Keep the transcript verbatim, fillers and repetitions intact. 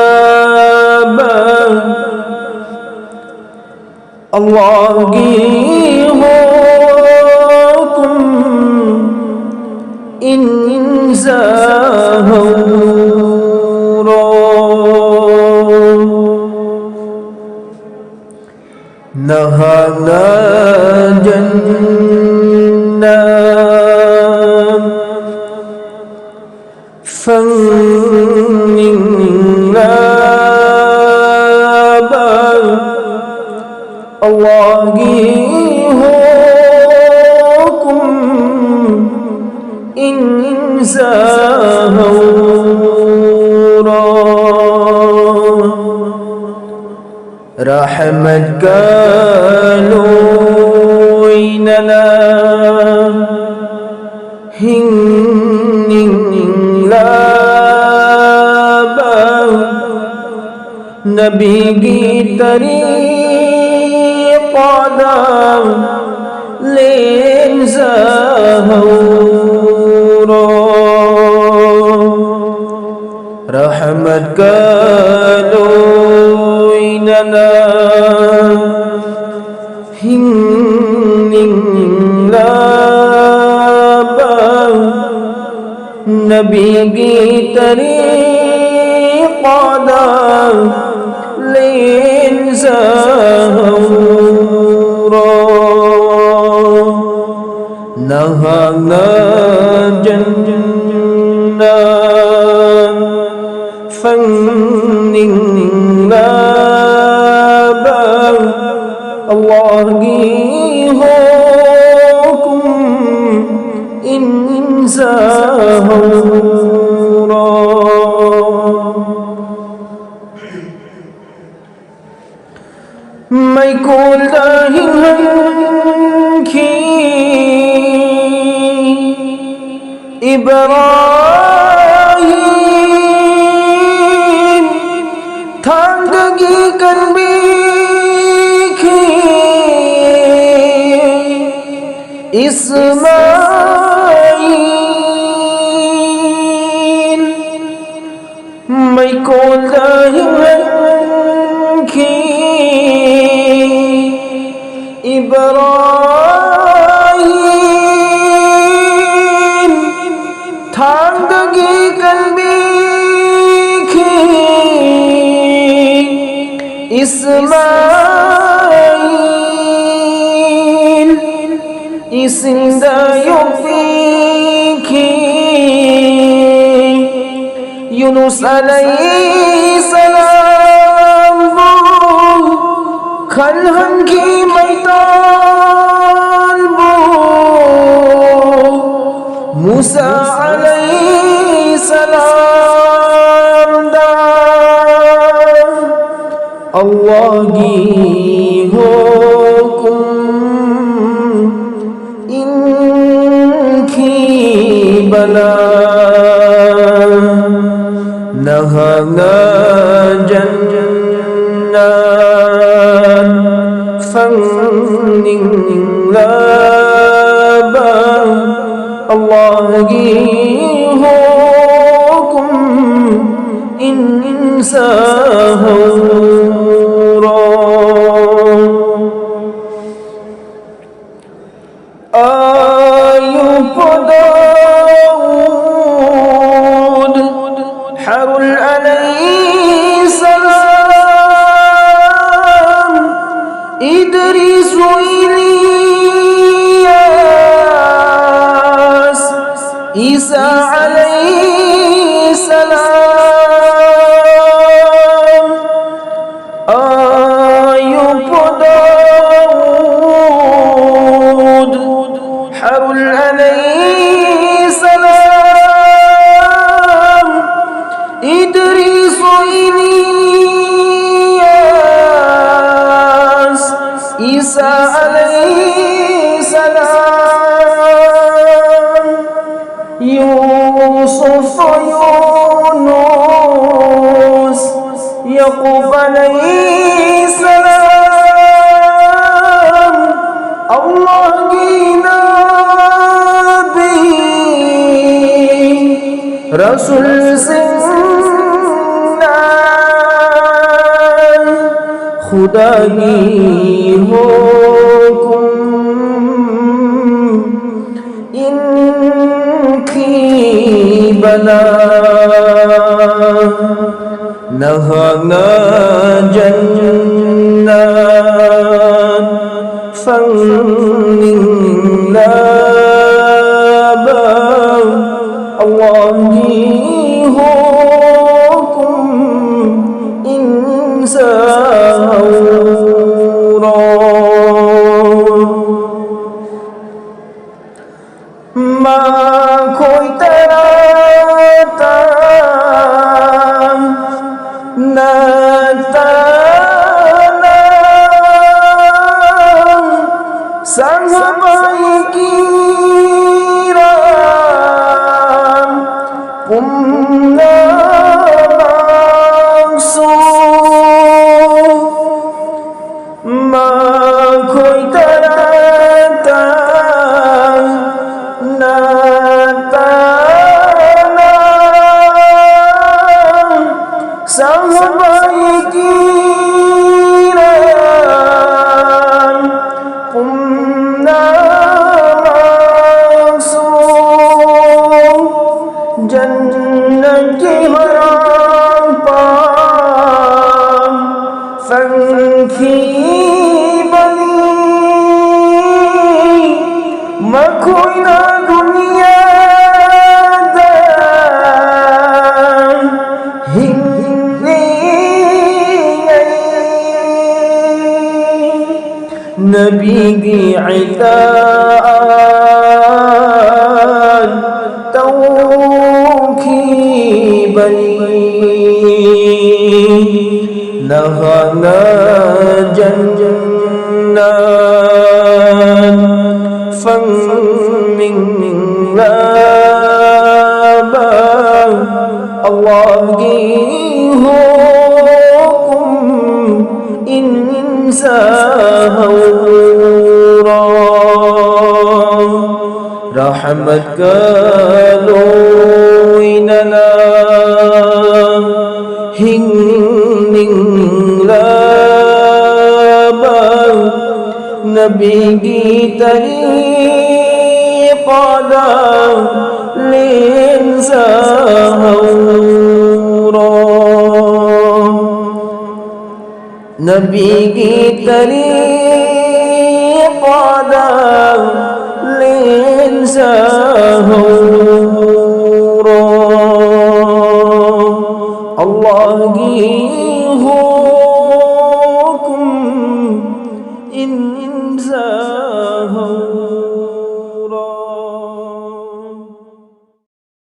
ꯐꯪꯅꯤꯡꯂꯕ ꯑꯜꯂꯥꯍꯒꯤ ꯍꯨꯀꯨꯝ ꯏꯟꯖꯍꯧꯔꯣ꯫ ꯅꯍꯥꯛꯅ ꯖꯟꯅ ꯐꯪꯅꯤꯡꯂꯕ ꯑꯜꯂꯥꯍꯒꯤ ꯍꯨꯀꯨꯝ ꯏꯟꯖꯍꯧꯔꯣ꯫ ꯔꯍꯃꯠꯀ ꯂꯣꯏꯅꯅ ꯍꯤꯡꯅꯤꯡꯂꯕ ꯅꯕꯤꯒꯤ ꯇꯔꯤꯀꯥꯗ ꯂꯦꯡꯖꯍꯧꯔꯣ꯫ ꯔꯍꯃꯠꯀ ꯂꯣꯏꯅꯅ ꯍꯤꯡꯅꯤꯡꯂꯕ ꯅꯕꯤꯒꯤ ꯇꯔꯤꯀꯥꯗ ꯂꯦꯡꯖꯍꯧꯔꯣ꯫ ꯅꯍꯥꯛꯅ ꯖꯟꯅ ꯐꯪꯅꯤꯡꯂꯕ ꯑꯜꯂꯥꯍꯒꯤ ꯍꯨꯀꯨꯝ ꯏꯟꯖꯍꯧꯔꯣ꯫ ꯃꯩꯀꯣꯜꯗ ꯍꯤꯡꯍꯟꯈꯤ꯫ ꯏꯕ꯭ꯔꯥꯍꯤꯝ ꯊꯥꯡꯗꯒꯤ ꯀꯟꯕꯤꯈꯤ꯫ ꯏꯁꯃꯥꯏꯜ ꯃꯩꯀꯣꯜꯗ ꯍꯤꯡꯍꯟꯈꯤ꯫ ꯏꯕ꯭ꯔꯥꯍꯤꯝ ꯊꯥꯡꯗꯒꯤ ꯀꯟꯕꯤꯈꯤ꯫ ꯏꯁꯃꯥꯏꯜ ꯏꯁꯤꯡꯗ ꯌꯣꯛꯄꯤꯈꯤ꯫ ꯌꯨꯅꯨꯁ ꯑꯂꯩꯍꯤꯁꯁꯂꯥꯝꯕꯨ ꯈꯜꯍꯟꯈꯤ ꯃꯩꯇꯥꯟꯕꯨ꯫ ꯃꯨꯁꯥ ꯑꯂꯩꯍꯤꯁꯁꯂꯥꯝꯗ ꯑꯜꯂꯥꯍꯒꯤ ꯍꯨꯀꯨꯝ ꯏꯟꯈꯤꯕꯅ ꯅꯍꯥꯛꯅ ꯖꯟꯅꯠ ꯐꯪꯅꯤꯡꯂꯕ ꯑꯜꯂꯥꯍꯒꯤ ꯍꯨꯀꯨꯝ ꯏꯟꯖꯍꯧꯔꯣ꯫ آيوب، داود، حرون عليه السلام، إدريس، إلياس، عيسى عليه السلام، أيوب، داود، حرون عليه السلام، إدريس، إلياس، عيسى عليه السلام، يوسف، يونس، يعقوب عليه السلام، الله نبي، رسول سنة، خدا کی حکم، ان کی بنا، نهانا جنات فنلابا، الله کی حکم، انسان را. ما کوئی ترا تا نہ تانا، صحابہ کرام، پمنا مقصود. ما کوئی ترا تا نہ تانا، صحابہ کرام، پمنا مقصود. جنت کی حرام پا فنکی بنی، مکوینا دنیا دا ہندی نبی دی اطاعت توکی بنی، نهانا جنات ꯍꯧꯔꯣ꯫ ꯔꯍꯃꯠꯀ ꯂꯣꯏꯅꯅ ꯍꯤꯡꯅꯤꯡꯂꯕ ꯅꯕꯤꯒꯤ ꯇꯔꯤꯀꯗ ꯂꯦꯟꯖꯍꯧꯔꯣ꯫ ꯅꯕꯤꯒꯤ ꯇꯔꯤꯀꯗ